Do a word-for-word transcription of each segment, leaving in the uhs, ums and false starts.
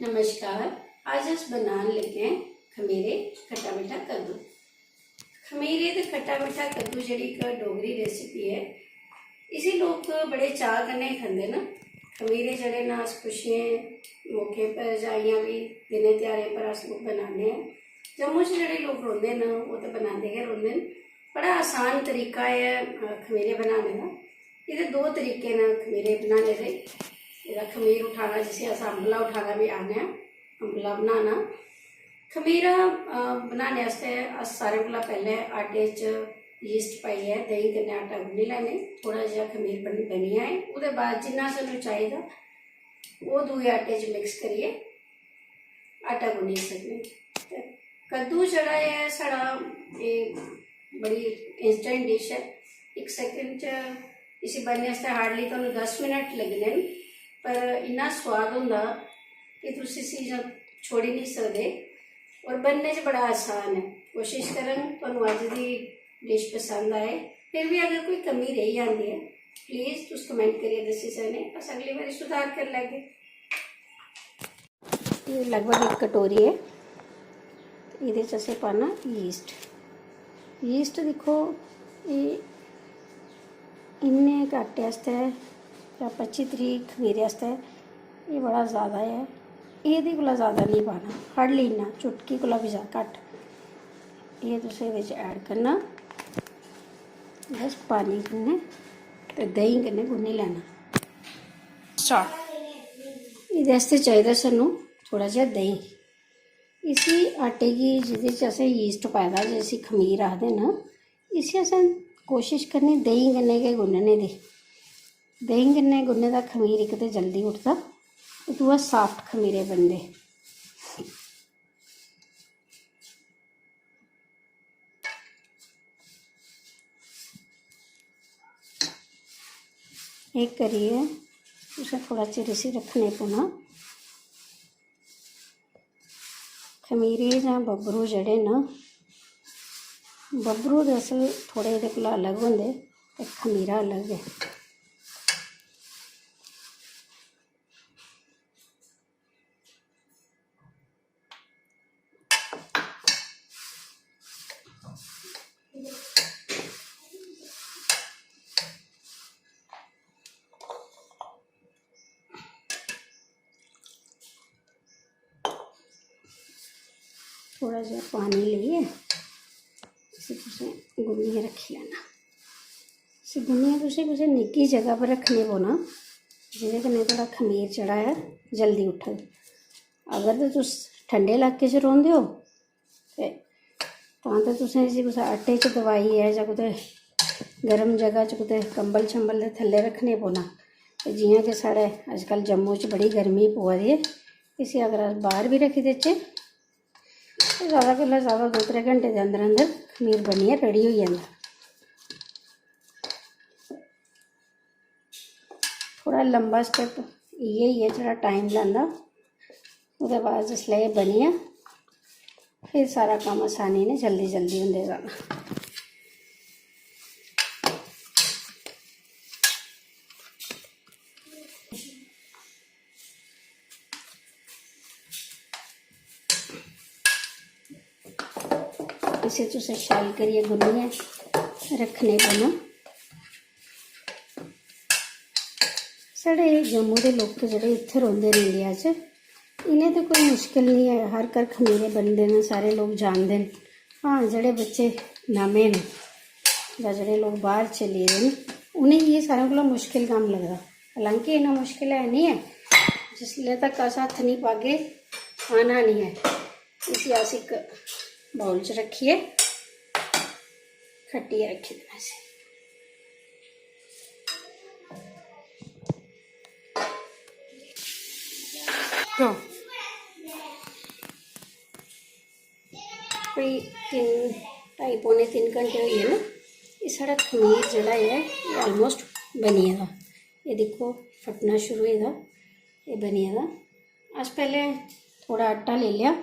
नमस्कार, अज्ज अस बनान लगे आं खमीरे खट्टा मिट्ठा कद्दू। खमीरे ते खट्टा मिट्ठा कद्दू जेह्ड़ी इक डोगरी रेसिपी ऐ, इसी लोक बड़े चाऽ कन्नै खंदे न। खमीरे जेह्ड़े न, अस खुशियें मौके पर जां इ'यां बी दिनें ध्यारें पर अस लोक बनाने आं। जम्मू च जेह्ड़े लोक रौंह्दे न, ओह् ते बनांदे गै रौंह्दे न। बड़ा आसान तरीका ऐ, अ, खमीरे बनाने दा। एह्दे दो तरीके न खमीरे बनाने दे। एह्दा खमीर उठाना, जिसी अस अम्बला उठाना बी आखने आं, अम्बला बनाना। खमीरा, अ, बनाने आस्तै अस सारें कोला पैह्लें आटे च यीस्ट पाइयै देहीं कन्नै आटा गुन्नी लैने। थोह्ड़ा जेहा खमीर बन-, बनी जाए, ओह्दे बाद जिन्ना सानूं चाहिदा, ओह् दूए आटे च मिक्स करियै आटा गुन्नी सकने। ते कद्दू जेह्ड़ा ऐ साढ़ा, एह् बड़ी इंस्टेंट डिश ऐ। इक सेकंड च इसी बनने आस्तै हार्डली तुहानूं दस मिनट लगदे न, पर इन्ना सोआद होंदा कि तुस इसी इ'यां छोड़ी निं सकदे। और बनने च बड़ा आसान ऐ। कोशिश करङ तुहानूं अज्ज दी डिश पसंद आए। फिर बी अगर कोई कमी रेही जंदी ऐ, प्लीज तुस कमेंट करियै दस्सी सकने, अस अगली बारी सुधार करी लैगे। एह् लगभग इक कटोरी ऐ। एह्दे च असें पाना यीस्ट। यीस्ट दिक्खो, एह् इन्ने गै आटे आस्तै जां पच्ची त्रीह् खमीरे आस्तै एह् बड़ा जैदा ऐ। एह्दे कोला जैदा निं पाना, हार्डली इन्ना, चुटकी कोला बी जैदा घट्ट। एह् तुसें एह्दे च ऐड करना बस पानी कन्नै ते देहीं कन्नै गुन्नी लैना। स्टार्ट। एह्दे आस्तै चाहिदा सानूं थोह्ड़ा जेहा देहीं। इसी आटे गी, जेह्दे च असें यीस्ट पाए दा, जिसी खमीर आखदे न, इसी असें कोशिश करनी देहीं कन्नै गै गुन्नने दी। देहीं कन्नै गुन्ने दा खमीर इक ते जल्दी उठदा ते दूआ सॉफ्ट खमीरे बनदे। एह् करियै तुसें थोह्ड़ा चिर इसी रक्खने पौना। खमीरे जां बब्बरू जेह्ड़े न, बब्बरू दरअसल थोह्ड़े एह्दे कोला अलग होंदे ते खमीरा अलग ऐ। थोह्ड़ा जेहा पानी लेइयै इसी तुसें गुन्नियै रक्खी लैना। इसी गुन्नियै तुसें कुसै निक्की जगह पर रक्खने पौना, जेह्दे कन्नै थुआढ़ा खमीर जेह्ड़ा ऐ, जल्दी उट्ठग। अगर ते तुस ठंडे लाके च रौंह्दे ओ, ते तां ते तुसें इसी कुसै आटे च दबाइयै जां कुतै गर्म जगह च कुतै कंबल शंबल दे थल्ले रक्खने पौना। ते जि'यां कि साढ़े अजकल जम्मू च बड़ी गर्मी पवा दी ऐ, इसी अगर अस बाह्र बी रक्खी देचै, ते जैदा कोला जैदा दो त्रै घैंटे दे अंदर अंदर खमीर बनियै रेडी होई जंदा। थोह्ड़ा लम्बा स्टेप इ'यै, इ'यै जेह्ड़ा टाइम लैंदा। ओह्दे बाद जिसलै एह् बनी जा, फिर सारा कम्म असानी नै जल्दी जल्दी होंदे जाना। इसी तुसें शैल करियै गुन्नियै रक्खने पौना। साढ़े जम्मू दे लोक जेह्ड़े इत्थै रौंह्दे न इंडिया च, इ'नें ते कोई मुश्किल निं ऐ, हर घर खमीरे बनदे न, सारे लोक जानदे न। हां, जेह्ड़े बच्चे नमें न जां जेह्ड़े लोक बाह्र चली गेदे न, उ'नेंगी एह् सारें कोला मुश्किल कम्म लगदा। हालांकि इन्ना मुश्किल है निं ऐ, जिसलै तक अस हत्थ निं पागे, आना निं ऐ। इसी अस इक बाउल च रक्खियै खट्टियै रक्खी देना इसी। तो कोई तिन्न, ढाई पौने तिन्न घैंटे होई गे न। एह् साढ़ा खमीर जेह्ड़ा ऐ, एह् almost बनी गेदा। एह् दिक्खो, फटना शुरू होई गेदा, एह् बनी गेदा। अस पैह्लें थोह्ड़ा आटा लेई लेआ,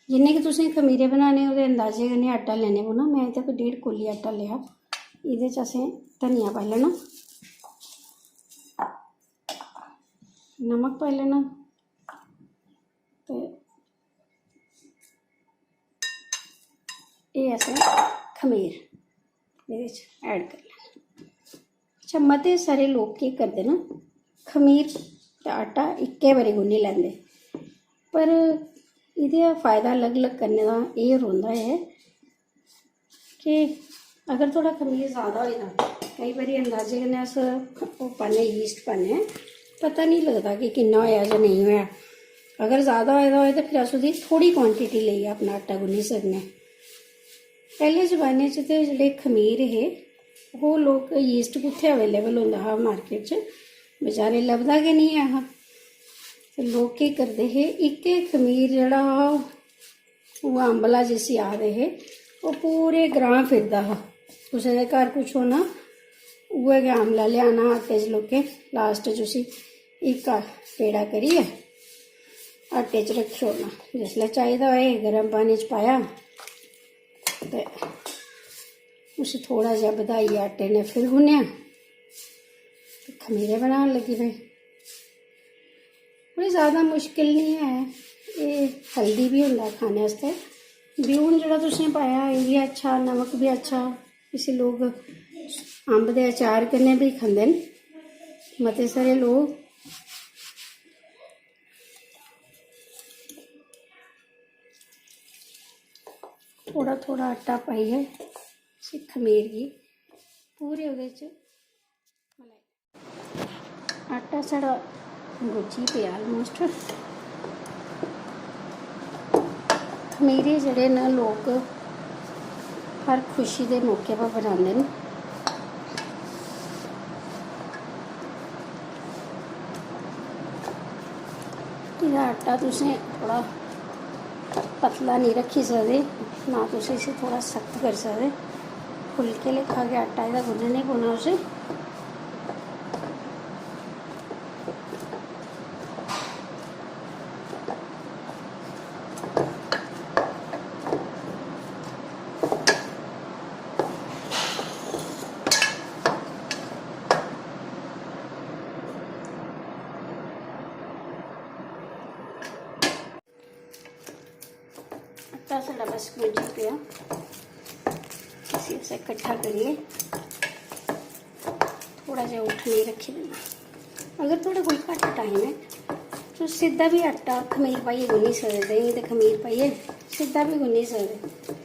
जिन्ने कि तुसें खमीरे बनाने, ओह्दे अंदाजे कन्नै आटा लैने पौना। में इत्थै कोई डेढ़ कोली आटा लेआ। एह्दे च असें धनिया पाई लैना, नमक पाई लैना, ते एह् असें खमीर एह्दे च ऐड करी लैना। अच्छा, मते सारे लोक केह् करदे न, खमीर ते आटा इक्कै बारी गुन्नी लैंदे, पर एह्दा फायदा अलग-अलग करने दा एह् रौंह्दा ऐ कि अगर थोह्ड़ा खमीर ज़्यादा होई जा, केईं बारी अंदाजे कन्नै अस ओह् पान्ने, यीस्ट पान्ने, पता निं लगदा कि किन्ना होएआ जां नेईं होएआ। अगर ज़्यादा होए दा होए ते फिर अस ओह्दी थोह्ड़ी क्वांटिटी लेइयै अपना आटा गुन्नी सकने। पैह्ले जमाने च ते जेह्ड़े खमीर हे, ओह् लोक, यीस्ट कुत्थै अवेलेबल होंदा हा मार्केट च, बजारे लभदा गै निं ऐ हा। ते लोक केह् करदे हे, इक्कै खमीर जेह्ड़ा हा, ओह् आंबला जिसी आखदे हे, ओह् पूरे ग्रांऽ फिरदा हा। कुसै दे घर कुछ होना, उ'ऐ गै आंबला लेआना आटे च लोकें, लास्ट च उसी इक पेड़ा करियै आटे च रक्खी ओड़ना। जिसलै चाहिदा होए, गर्म पानी च पाया ते उसी थोह्ड़ा जेहा बधाइयै आटे ने फिर गुन्नेआ ते खमीरे बनान लगी पे। कोई ज़्यादा मुश्किल निं ऐ, एह् हेल्दी बी होंदा खाने आस्तै। ब्यून जेह्ड़ा तुसें पाया, एह् बी अच्छा, नमक बी अच्छा। इसी लोक अम्ब दे अचार कन्नै बी खंदे न मते सारे लोक। थोह्ड़ा थोह्ड़ा आटा पाइयै इसी खमीर गी पूरे ओह्दे च मलाई। आटा साढ़ा गुज्झी पेआ almost। खमीरे जेह्ड़े न, लोक हर खुशी दे मौके पर बनांदे न। एह्दा आटा तुसें थोह्ड़ा पतला नेईं रक्खी सकदे, ना तुस इसी थोह्ड़ा सख्त करी सकदे। फुलके लेखा गै आटा एह्दा गुन्नने पौना उसी। आटा साढ़ा बस गुज्झी पेआ। इसी असें कट्ठा करियै थोह्ड़ा जेहा उट्ठने रक्खी देना। अगर थुआढ़े कोल घट्ट टाइम ऐ, तुस सिद्धा बी आटा खमीर पाइयै गुन्नी सकदे, देहीं ते खमीर पाइयै सिद्धा बी गुन्नी सकदे।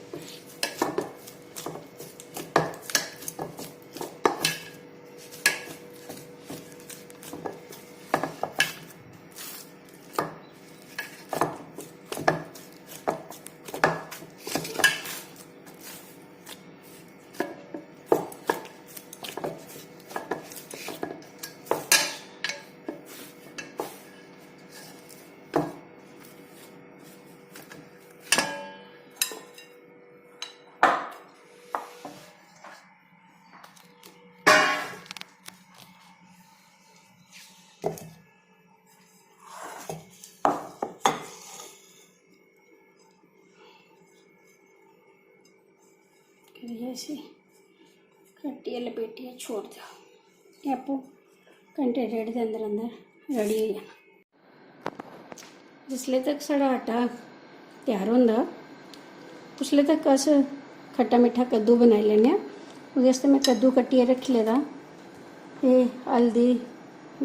करियै इसी कट्टियै लपेटियै छोड़ देओ। एह् आपूं घैंटे डेढ़ दे अंदर अंदर ready होई जाना। जिसले तक साढ़ा आटा त्यार होंदा, उसले तक अस खट्टा मिट्ठा कद्दू बनाई लैन्ने आं। ओह्दे आस्तै में कद्दू कट्टियै रक्खी लेदा। एह् हल्दी,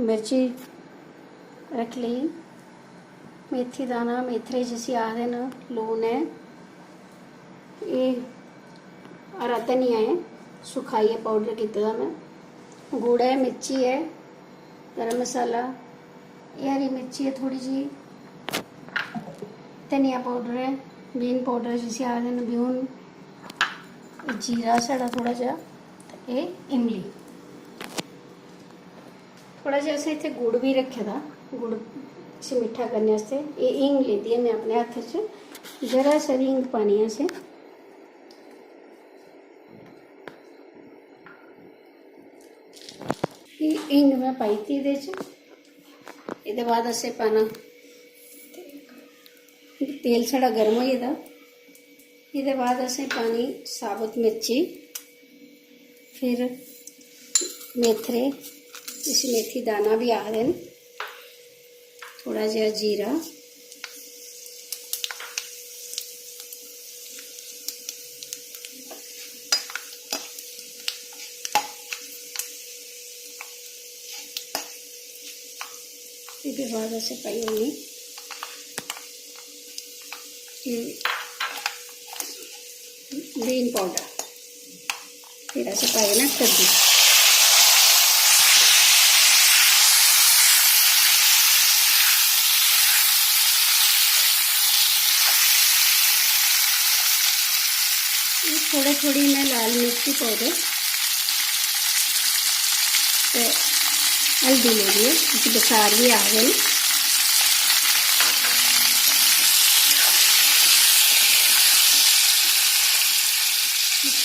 मिर्ची रक्खी लेई, मेथी दाना, मेथरे जिसी आखदे न, लून ऐ, एह् हरा धनिया ऐ, सुखाइयै powder कीते दा में, गुड़ ऐ, मिर्ची ऐ, गर्म मसाला, एह् हरी मिर्ची ऐ थोह्ड़ी जेही, धनिया powder ऐ, ब्यून powder जिसी आखदे न, ब्यून, एह् जीरा साढ़ा थोह्ड़ा जेहा, ते एह् इमली। थोह्ड़ा जेहा असें इत्थै गुड़ बी रक्खे दा, गुड़ इसी मिट्ठा करने आस्तै। एह् हींग लेती ऐ में अपने हत्थ च, जरा सारी हींग पानी ऐ असें। एह् हींग में पाई दित्ती एह्दे च। एह्दे बाद असें पाना, तेल साढ़ा गर्म होई गेदा। एह्दे बाद असें पानी साबत मिर्ची, फिर मेथरे, इसी मेथी दाना बी आखदे न, थोह्ड़ा जेहा जीरा, एह्दे बाद असें पाई ओड़नी ग्रीन पाउडर। फिर असें पाई ओड़ना कद्दू। एह् थोह्ड़ा थोह्ड़ी में लाल मिर्ची पाउडर ते हल्दी लेदी ऐ, इसी बसार बी आखदे न।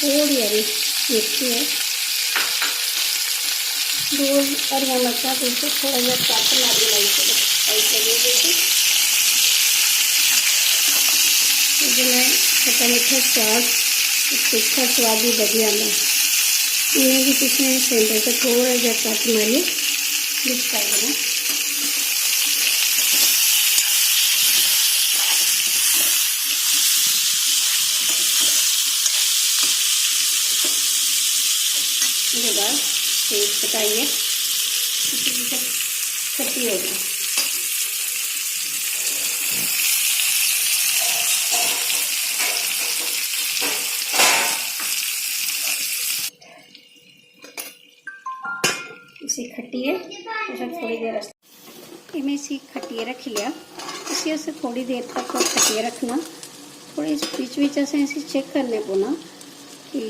थोह्ड़ी हारी मिर्ची ऐ, दो हरियां मर्चां, तुस थोह्ड़ा जेहा कट मारियै लाई सकदे, पाई सकदे ओ तुस। एह्दे नै खट्टा मिट्ठा सोआद, तिक्खा सोआद बी बधी जंदा। इ'नेंगी तुसें सेंटर च थोह्ड़ा जेहा कट मारियै बिच पाई देना। ओह्दे बाद तेज पकाइयै इसी तुसें खट्टी ओड़ना। इसी खट्टियै तुसें थोह्ड़ी देर आस्तै, एह् में इसी खट्टियै रक्खी लेआ। इसी असें थोह्ड़ी देर तक खट्टियै रक्खना। थोह्ड़े बिच बिच असें इसी चेक करने पौना कि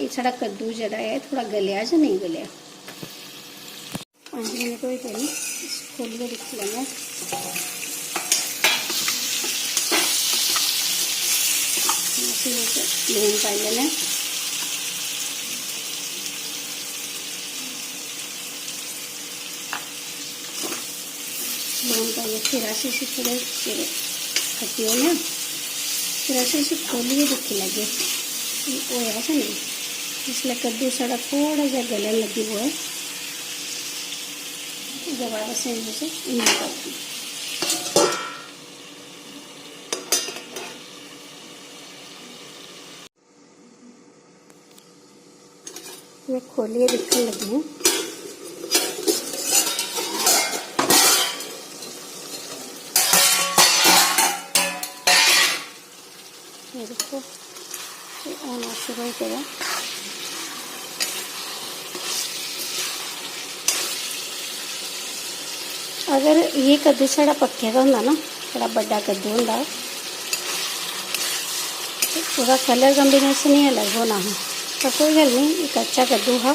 एह् साढ़ा कद्दू जेह्ड़ा ऐ, थोह्ड़ा गलेआ जां नेईं गलेआ। पंज मिनट होई गे न, इसी खोह्ल्लियै दिक्खी लैन्ने आं। इसी बिच लून पाई लैन्ने आं। लून पाइयै फिर अस इसी थोह्ड़े चिर खट्टी ओड़ने आं। फिर अस इसी खोह्ल्लियै दिक्खी लैगे कि होएआ जां नेईं। जिसलै कद्दू साढ़ा थोह्ड़ा जेहा गलन लग्गी पवै, ओह्दे बाद असें एह्दे च इम्बली पाई ओड़नी। में खोह्ल्लियै दिक्खन लगी आं। एह् दिक्खो, एह् होना शुरू होई गेदा। अगर एह् कद्दू साढ़ा पक्के दा होंदा ना, बड़ा बड्डा कद्दू होंदा, ते ओह्दा कलर कम्बिनेशन ही अलग होना हा। पर कोई गल्ल निं, एह् कच्चा कद्दू हा,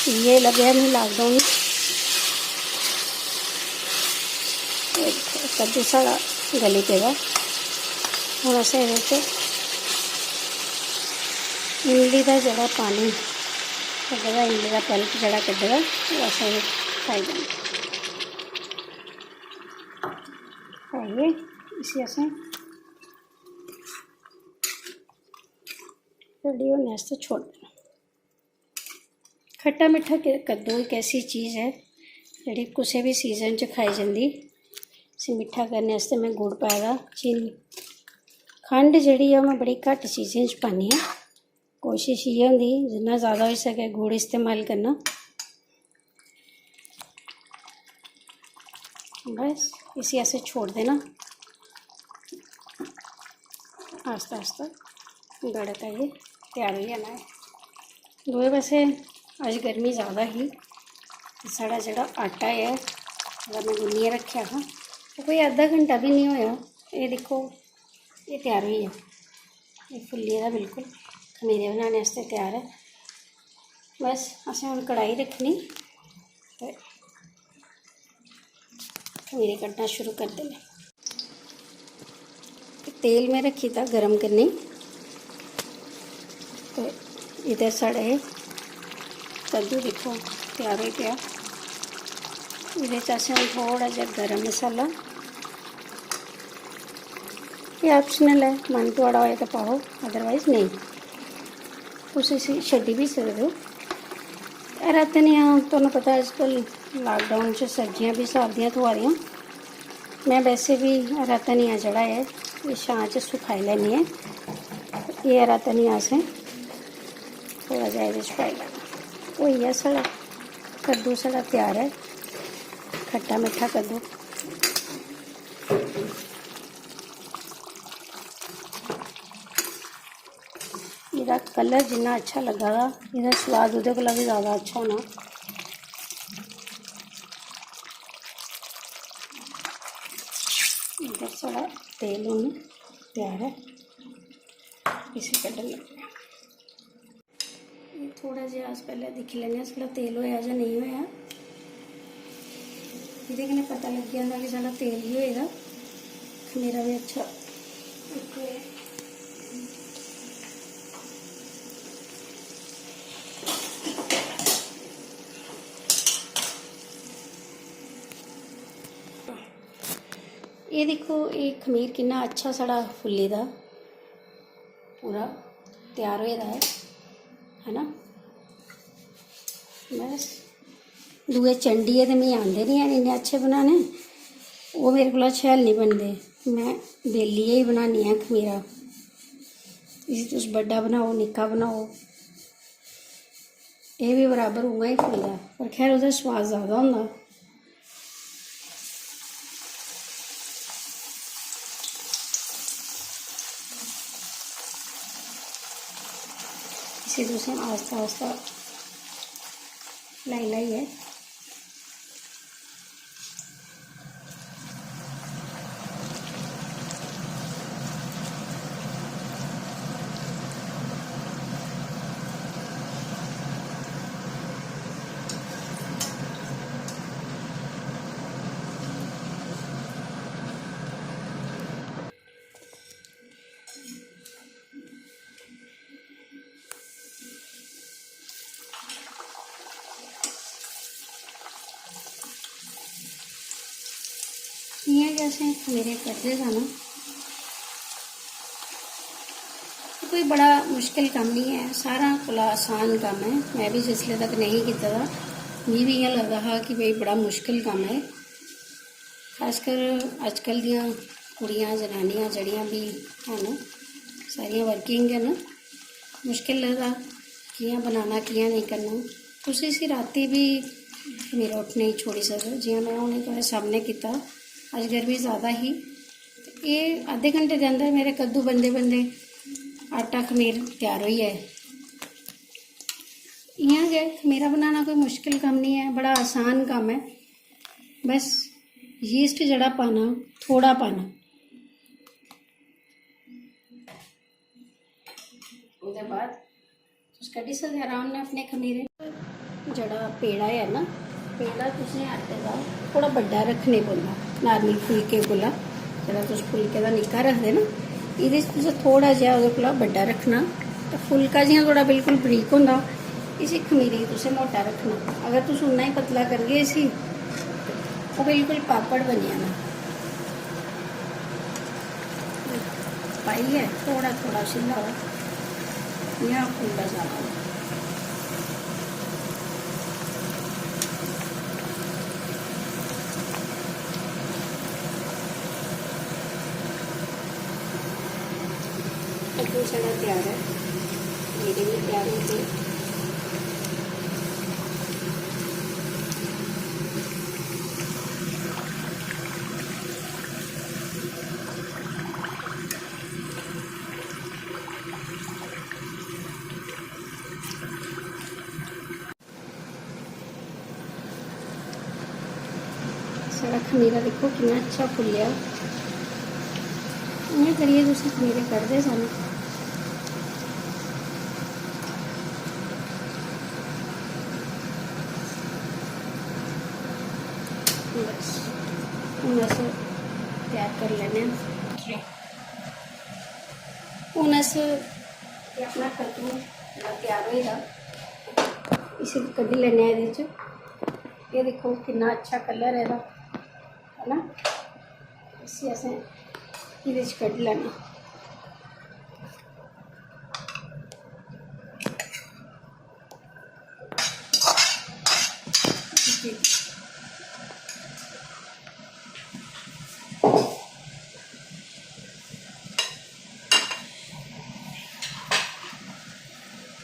इ'यै लग्गेआ मिगी लाकडाउन च। ते कद्दू साढ़ा गली पेदा। हून असें एह्दे च इमली दा जेह्ड़ा पानी कड्ढे दा, इमली दा पल्प जेह्ड़ा कड्ढे दा, ओह् असें एह्दे च पाई देना। पाइयै इसी असें रेडी होने आस्तै छोड़ी देना। खट्टा मिट्ठा के-, कद्दू इक ऐसी चीज़ ऐ जेह्ड़ी कुसै बी सीजन च खाई जंदी। इसी मिट्ठा करने आस्तै में गुड़ पाए दा, चीनी, खंड जेह्ड़ी ऐ, ओह् में बड़ी घट्ट चीज़ें च पान्नी आं। कोशश इ'यै होंदी जिन्ना ज़्यादा होई सकै गुड़ इस्तेमाल करना। बस इसी असें छोड़ देना, आस्ता आस्ता गड़क आइयै त्यार होई जाना ऐ। दूए पासै अज्ज गर्मी ज़्यादा ही, ते साढ़ा जेह्ड़ा आटा ऐ, ओह्दा में गुन्नियै रक्खेआ हा, ओह् कोई अद्धा घैंटा बी निं होएआ। एह् दिक्खो, एह् त्यार होई गेआ, एह् फुल्ली गेदा बिल्कुल, खमीरे बनाने आस्तै त्यार ऐ। बस असें हून कढ़ाई रक्खनी ते खमीरे कड्ढना शुरू करी देने। ते तेल में रक्खी दित्ता गर्म करने गी। ते इद्धर साढ़े कद्दू दिक्खो त्यार होई गेआ। एह्दे च असें हून थोह्ड़ा जेहा गर्म मसाला, एह् optional ऐ, मन थुआढ़ा होए ते पाओ, otherwise नेईं, तुस इसी छड्डी बी सकदे ओ। हरा धनिया, तुहानू पता अज्जकल lockdown च सब्जियां बी स्हाब दियां थ्होआ दियां। में वैसे बी हरा धनिया जेह्ड़ा ऐ, एह् छां च सुखाई लैन्नी आं। एह् हरा धनिया असें थोह्ड़ा जेहा एह्दे च पाई लैना। होई गेआ साढ़ा कद्दू, साढ़ा त्यार ऐ। खट्टा मिट्ठा कद्दू। एह्दा कलर जिन्ना अच्छा लग्गा दा, एह्दा सोआद ओह्दे कोला बी जैदा अच्छा होना। इद्धर साढ़ा तेल हून त्यार ऐ, इसी कड्ढन लग्गे आं। एह् थोह्ड़ा जेहा अस पैह्लें दिक्खी लैन्ने आं, साढ़ा तेल होएआ जां नेईं होएआ। एह्दे कन्नै पता लग्गी जंदा कि साढ़ा तेल बी होए दा, खमीरा बी अच्छा। एह् दिक्खो, एह् खमीर किन्ना अच्छा साढ़ा फुल्ले दा, पूरा त्यार होए दा ऐ, है ना। बस, दूए चंडिये ते मिगी आंदे निं हैन इन्ने अच्छे बनाने, ओह् मेरे कोला शैल निं बनदे। में बेलियै ही बनानी आं खमीरा। इसी तुस बड्डा बनाओ, निक्का बनाओ, एह् बी बराबर उ'आं ही फुलदा, पर खैर ओह्दा सोआद जैदा होंदा। इसी तुसें आस्ता आस्ता लाई लाइयै इ'यां गै असें खमीरे कड्ढदे जाना। कोई बड़ा मुश्किल कम्म निं ऐ, सारें कोला आसान कम्म ऐ। में बी जिसले तक नेईं कीते दा, मिगी बी इ'यां लगदा हा कि भई बड़ा मुश्किल कम्म ऐ। खासकर अजकल दियां कुड़ियां, जनानियां जेह्ड़ियां बी हैन, सारियां working गै न। मुश्किल लगदा कि'यां बनाना, कि'यां नेईं करना। तुस इसी रातीं बी खमीरा उट्ठने गी छोड़ी सकदे ओ। जि'यां में हुनै थुआढ़े सामनै कीता, अज्ज गर्मी जैदा ही, ते एह् अद्धे घंटे दे अंदर मेरे कद्दू बनदे बनदे आटा खमीर त्यार होई जाए। इ'यां गै खमीरा बनाना कोई मुश्किल कम्म निं ऐ, बड़ा आसान कम्म ऐ। बस yeast जेह्ड़ा पाना, थोह्ड़ा पाना। ओह्दे बाद तुस कड्ढी सकदे अराम नै अपने खमीरे। जेह्ड़ा पेड़ा ऐ ना, पेड़ा तुसें आटे दा थोह्ड़ा बड्डा रक्खने पौंदा, normal फुलके कोला। जेह्ड़ा तुस फुलके दा निक्का रखदे ना, एह्दे च तुसें थोह्ड़ा जेहा ओह्दे कोला बड्डा रक्खना। ते फुलका जि'यां थोह्ड़ा बिल्कुल बरीक होंदा, इसी खमीरे गी तुसें मोटा रक्खना। अगर तुस उन्ना ही पतला करगे इसी, ते ओह् बिल्कुल पापड़ बनी जाना। पाइयै थोह्ड़ा थोह्ड़ा उसी लाओ, इ'यां फुलदा जाना। कद्दू साढ़ा त्यार ऐ, मेरे बी त्यार होई गे। साढ़ा खमीरा दिक्खो किन्ना अच्छा फुल्लेआ। इ'यां करियै तुस खमीरे कड्ढदे जाना। बस, हून अस त्यार करी लैन्ने आं। हून अस एह् अपना कद्दू जेह्ड़ा त्यार होए दा, इसी कड्ढी लैन्ने आं एह्दे च। एह् दिक्खो किन्ना अच्छा colour ऐ एह्दा, है ना? इसी असें एह्दे च कड्ढी लैना।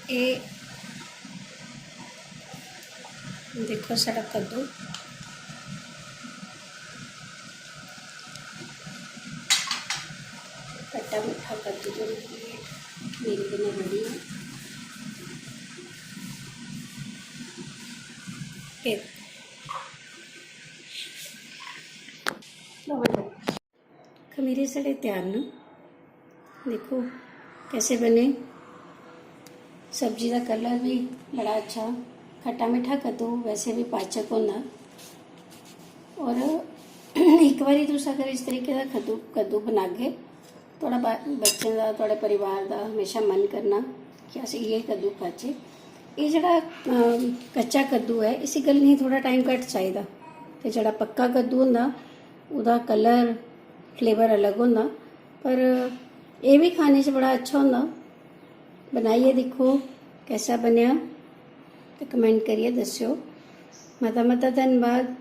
एह् दिक्खो साढ़ा कद्दू। सब्जी थोड़ी सी मेरी कन्नै बनी है। फिर खमीरे साढ़े त्यार न। देखो कैसे बने। सब्जी दा कलर भी बड़ा अच्छा, खट्टा मिट्ठा कद्दू वैसे भी पाचक होंदा। और इक बारी तुस अगर इस तरीके दा कद्दू कद्दू बनागे, थोड़ा बच्चें दा, थोड़े परिवार दा हमेशा मन करना कि अस इ'यै कद्दू खाचै। एह् जेह्ड़ा कच्चा कद्दू ऐ, इसी गलने गी थोड़ा टाइम घट्ट चाहिदा, ते जेह्ड़ा पक्का कद्दू होंदा, ओह्दा कलर, फ्लेवर अलग होंदा। पर एह् बी खाने च बड़ा अच्छा होंदा। बनाइयै दिक्खो कैसा बनेआ ते कमेंट करियै दस्सेओ। मता मता धन्नबाद।